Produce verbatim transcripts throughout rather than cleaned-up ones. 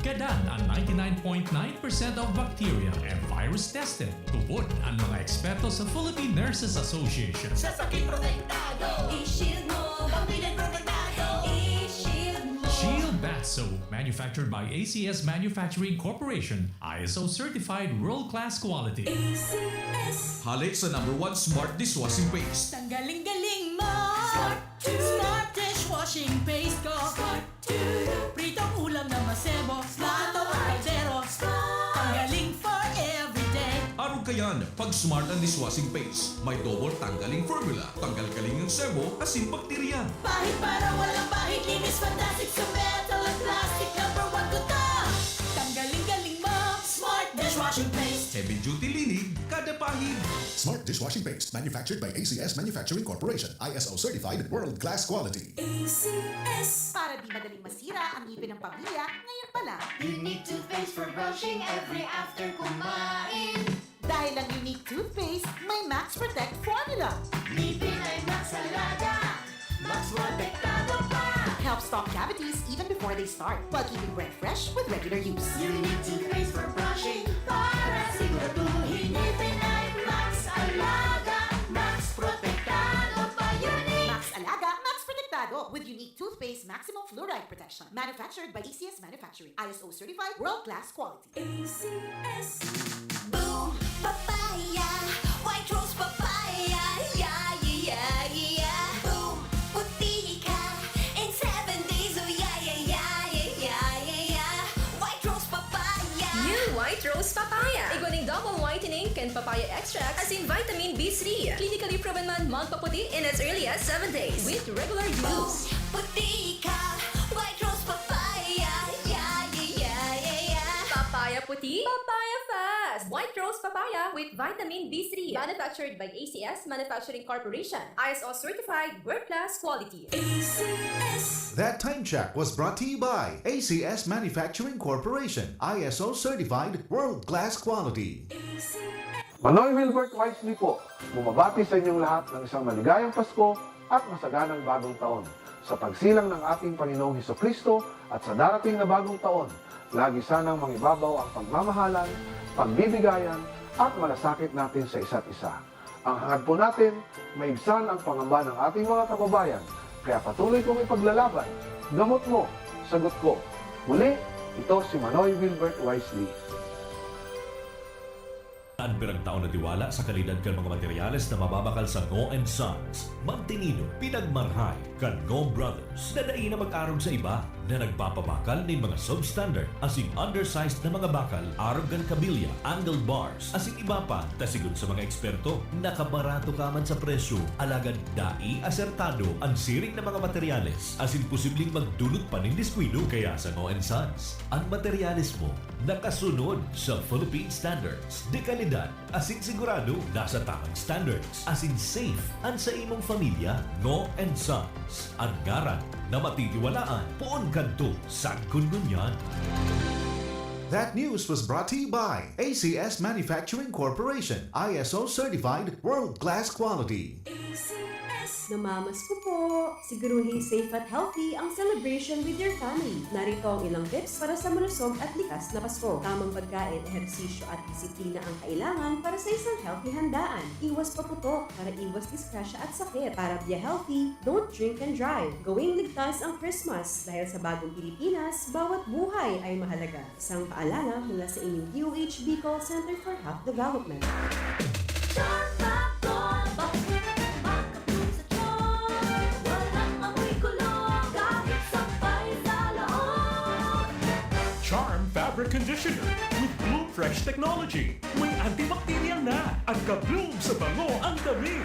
Gadan ang ninety-nine point nine percent of bacteria and virus tested. Tubod ang mga eksperto sa Philippine Nurses Association. Sa sakit protektado. I-shield mo. Pamilya protektado. I-shield mo. Shield Bath Soap, manufactured by A C S Manufacturing Corporation, I S O certified world-class quality. A C S. Hale sa number one smart dishwashing paste. Tanggaling galing mo. Smart to. Smart dishwashing paste ko. Smart to. Pritong ulam na masebo. Plato o kaldero. Tanggaling for everyday. Arog kayan, pag smart ang dishwashing paste, may double tanggaling formula, tanggal galing ng sebo, asin bakterya. Pahid para walang bahid. Linis fantastic sa metal at plastic. Number one ko to. Tanggaling galing mo. Smart dishwashing paste. Heavy duty linig, kada pahid. Smart dishwashing paste, manufactured by A C S Manufacturing Corporation, I S O certified, world class quality. A C S. Para di madaling masira ang ngipin ng pamilya, ngayon pa lang. Unique toothpaste for brushing every after kumain. Dahil ang Unique Toothpaste may Max Protect Formula. Ngipin ay Max Alaga. Mas protektado pa. Helps stop cavities even before they start, while keeping breath fresh with regular use. Unique toothpaste for brushing para siguraduhin ngipin ay Max Alaga. Max protektado pa. Unique. Max Alaga, Max Protektado with Unique Toothpaste Maximum Fluoride Protection. Manufactured by A C S Manufacturing. I S O certified, world class quality. A C S. Boom! Papaya! White Rose Papaya! Yeah, yeah, yeah, yeah! Boom! Puti ka! In seven days, oh yeah, yeah, yeah, yeah, yeah, yeah, yeah! White Rose Papaya! New White Rose Papaya. Igwa nin double whitening kan papaya extract asin vitamin B three. Clinically proven man magpaputi in as early as seven days with regular use. Puti ka! White Rose Papaya! Yeah, yeah, yeah, yeah, yeah! Papaya puti, papaya fast. White Rose Papaya with vitamin B three. Manufactured by A C S Manufacturing Corporation. I S O certified, world class quality. A C S. That time check was brought to you by A C S Manufacturing Corporation, I S O certified, world class quality. A C S. Manoy Wilbert Wisely po, bumabati sa inyong lahat ng isang maligayang Pasko at masaganang Bagong Taon. Sa pagsilang ng ating Panginoong Hesukristo at sa darating na Bagong Taon, lagi sanang mangibabaw ang pagmamahalan, pagbibigayan, at malasakit natin sa isa't isa. Ang hangad po natin, maibsan ang pangamba ng ating mga kababayan, kaya patuloy kong ipaglalaban. Gamot mo, sagot ko. Muli, ito si Manoy Wilbert Wisely. An piragtao na tiwala sa kalidad kan mga materyales na mababakal sa Ngo and Sons, mantinido, pinagmarhay kan Ngo Brothers na dai na mag-arog sa iba, na nagpapabakal nin mga substandard asin undersized na mga bakal arog kan kabilya, angle bars, asin iba pa, ta sigon sa mga eksperto, nakabarato ka man sa presyo, alagad dai asertado an siring na mga materyales, asin posibleng magdulot pa nin diskuido. Kaya sa Ngo and Sons, an materyales mo nakasunod sa Philippine standards de kalidad asin sigurado nasa tamang standards asin safe an sa imong familya. Ngo and Sons, an ngaran na matitiwalaan poon kadto sagkod ngunyan. That news was brought to you by A C S Manufacturing Corporation, I S O certified, world class quality. A C S. Namamasko po! Siguruhing safe at healthy ang celebration with your family. Narito ang ilang tips para sa malusog at likas na Pasko. Tamang pagkain, ehersisyo at disiplina ang kailangan para sa isang healthy handaan. Iwas paputok para iwas disgrasya at sakit. Para be healthy, don't drink and drive. Gawing ligtas ang Christmas dahil sa bagong Pilipinas, bawat buhay ay mahalaga. Isang paalala mula sa inyong D O H Bicol Center for Health Development. Charm Fab Gold, bakit makabloom sa charm? Walang amoy kulo, kahit sampay sa loob. Charm Fabric Conditioner with Bloom Fresh Technology. May antibacterial na at ka-bloom sa bango ang damit.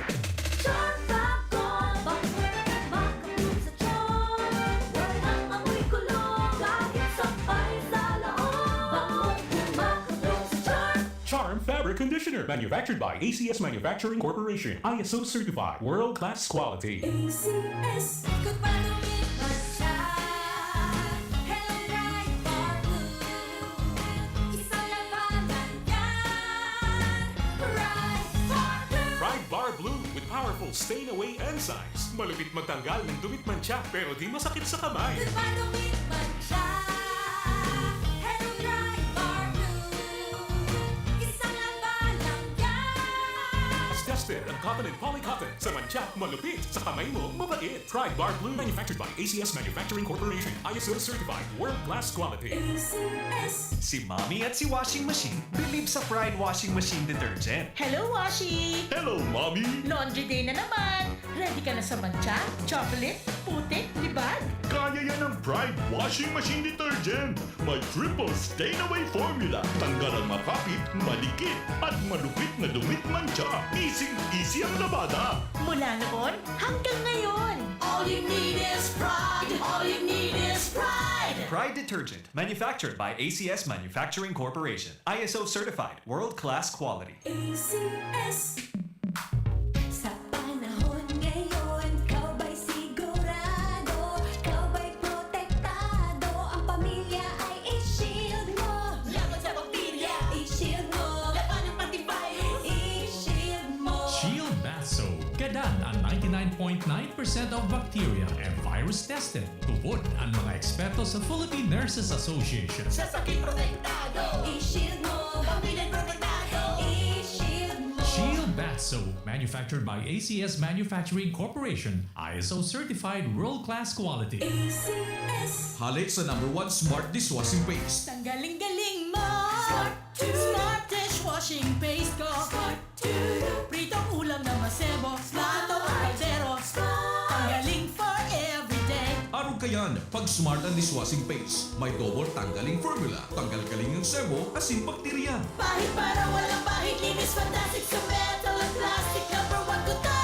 Charm Fab Gold, bakit makabloom sa charm? Walang amoy kulo, kahit sampay sa loob. Bangong makabloom sa charm. Charm Fabric Conditioner, manufactured by A C S Manufacturing Corporation, I S O certified, world class quality. A C S. Kung paano may mata, Hello Bright Bar Blue. Isang labanan yan, Bright Bar Blue. Pride Bar Blue with powerful stain away enzymes. Malupit magtanggal ng dumi't mantsa pero di masakit sa kamay. Kung paano may mata, Spare ang cotton and poly cotton. Sa mantsa, malupit. Sa kamay mo, mabait. Pride Bar Blue. Manufactured by A C S Manufacturing Corporation. I S O certified. World class quality. A C S. Si Mommy at si Washing Machine believe sa Pride Washing Machine Detergent. Hello, Washi! Hello, Mommy! Laundry day na naman! Ready ka na sa mantsa, chocolate, putik, libag? Kaya yan ng Pride Washing Machine Detergent. May triple stain away formula. Tanggal ang makapit, madikit, at malupit na dumi at mantsa. Easy-easy ang labada. Mula noon hanggang ngayon. All you need is Pride. All you need is Pride. Pride Detergent, manufactured by A C S Manufacturing Corporation. I S O certified, world-class quality. A C S. Sa panahon ngayon, ikaw ba'y sigurado? Ikaw ba'y protektado? Ang pamilya ay i-shield mo. Laban sa bakterya, i-shield mo. Laban ng antivirus, i-shield mo. Shield Bath Soap. Gadan ang ninety-nine point nine percent of bacteria and virus tested. Tubod ang mga eksperto sa Philippine Nurses Association. Sa sakit protektado, i-shield mo. Pamilya protektado, i-shield mo. Shield Bath Soap, manufactured by A C S Manufacturing Corporation, I S O certified world-class quality. A C S. Hale sa number one smart dishwashing paste. Tanggaling-galing mo! Smart to. Smart dishwashing paste ko. Smart to. Pritong ulam na masebo. Plato o kaldero. Smart. Tanggaling for everyday. Arog kayan, pag Smart ang dishwashing paste, may double tanggaling formula. Tanggal galing ang sebo, asin bakterya. Pahid para walang bahid, linis fantastic sa metal at plastic. Number one ko to.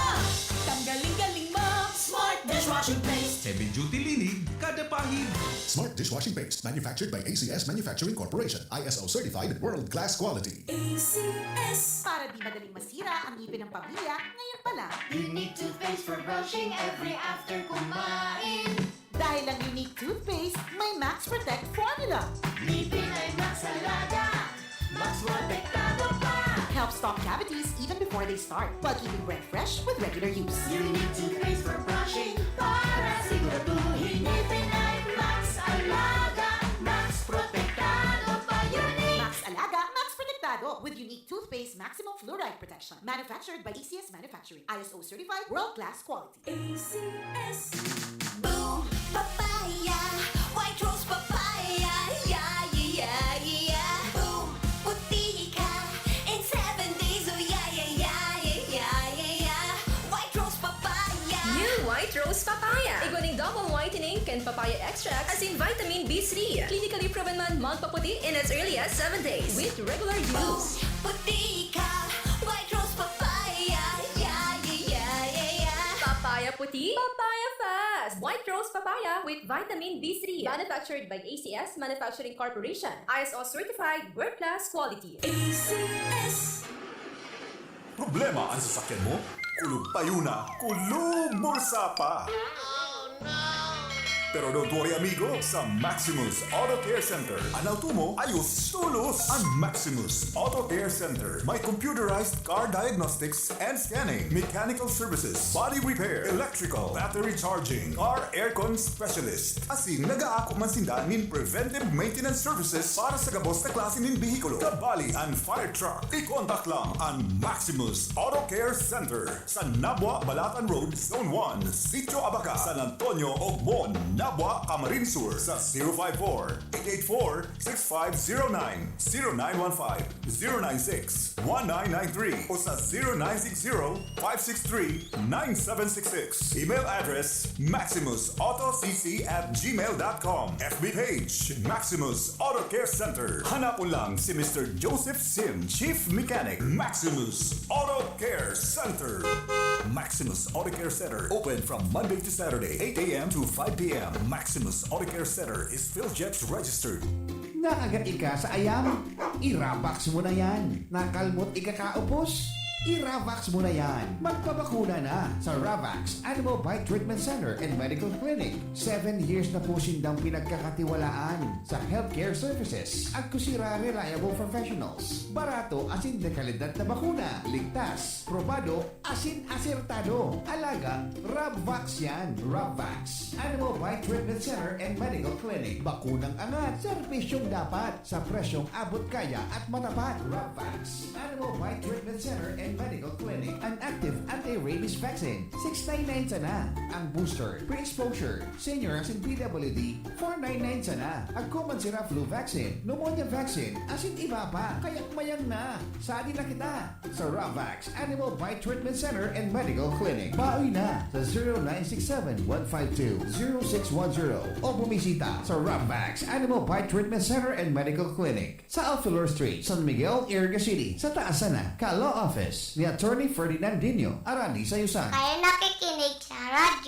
Tanggaling-galing mo. Smart dishwashing paste. Heavy duty linig, kada pahid. Smart dishwashing paste, manufactured by A C S Manufacturing Corporation, I S O certified, world class quality. A C S. Para di madaling masira ang ngipin ng pamilya, ngayon pa lang. Unique toothpaste for brushing every after kumain. Dahil ang Unique Toothpaste may Max Protect Formula. Ngipin ay Max Alaga, Max Protektado pa. Helps stop cavities even before they start, while keeping breath fresh with regular use. Unique Toothpaste for brushing, para siguraduhin ngipin ay Max Alaga, Max Protektado pa. Unique. Max Alaga, Max Protektado with Unique Toothpaste Maximum Fluoride Protection. Manufactured by A C S Manufacturing. I S O certified, world class quality. A C S. Boom! Papaya! White Rose Papaya! Yeah, yeah, yeah, yeah! Boom! Puti ka in seven days! Oh, yeah, yeah, yeah! White Rose Papaya! New White Rose Papaya. Igwa ning double whitening kan papaya extract asin vitamin B three. Clinically proven man magpaputi in as early as seven days with regular use. Boom! Puti ka! White Rose Papaya! Yeah, yeah, yeah, yeah, yeah! Papaya puti, papaya fast! White Rose Papaya with vitamin B three. Manufactured by A C S Manufacturing Corporation. I S O certified, world class quality. A C S. Problema an sasakyan mo? Kulog payo na, kulog bulsa pa! Pero don't worry, amigo, sa Maximus Auto Care Center, an auto mo ayos tolos. An Maximus Auto Care Center may computerized car diagnostics and scanning, mechanical services, body repair, electrical, battery charging, car aircon specialist. Asin nagaako man sinda nin preventive maintenance services para sa gabos na klase nin behikulo, kabali an fire truck. I-contact lang an Maximus Auto Care Center. Sa Nabua, Balatan Road, Zone one, Sitio Abaca, San Antonio, Ogmon, Nabua, Camarines Sur, sa zero five four, eight eight four, six five zero nine, zero nine one five, zero nine six, one nine nine three o sa zero nine six zero, five six three, nine seven six six. Email address, maximus auto c c at gmail dot com. F B page, Maximus Auto Care Center. Hanapon lang si Mister Joseph Sim, Chief Mechanic, Maximus Auto Care Center. Maximus Auto Care Center, open from Monday to Saturday, eight a.m. to five p.m. Maximus Auto Care Center is PhilJets registered. Nakagat ika sa ayam? I-Ravax mo na yan. Nakalmot ika kaupos? I-Ravax mo na yan. Magpabakuna na sa Ravax Animal Bite Treatment Center and Medical Clinic. Seven years na po sindang pinagkakatiwalaan sa healthcare services. Agko sira reliable professionals. Barato asin de kalidad na bakuna. Ligtas, probado, asin asertado. Alagang Ravax yan. Ravax Animal Bite Treatment Center and Medical Clinic. Bakunang angat, serbisyong dapat, sa presyong abot kaya at matapat. Ravax Animal Bite Treatment Center and Medical Clinic, an active anti-rabies vaccine, six nine nine sana. Ang booster, pre-exposure, senior asin P W D, four nine nine sana. Agko man sira flu vaccine, pneumonia vaccine, asin iba pa. Kaya mayang na, sadi na kita sa Ravax Animal Bite Treatment Center and Medical Clinic. Bawi na sa zero nine six seven, one five two, zero six one zero o bumisita sa Ravax Animal Bite Treatment Center and Medical Clinic sa Alfilor Street, San Miguel, Iriga City, sa taas sana ka law office ni Attorney Ferdinandinho Arani Sayusan. Kaya nakikinig sa radyo.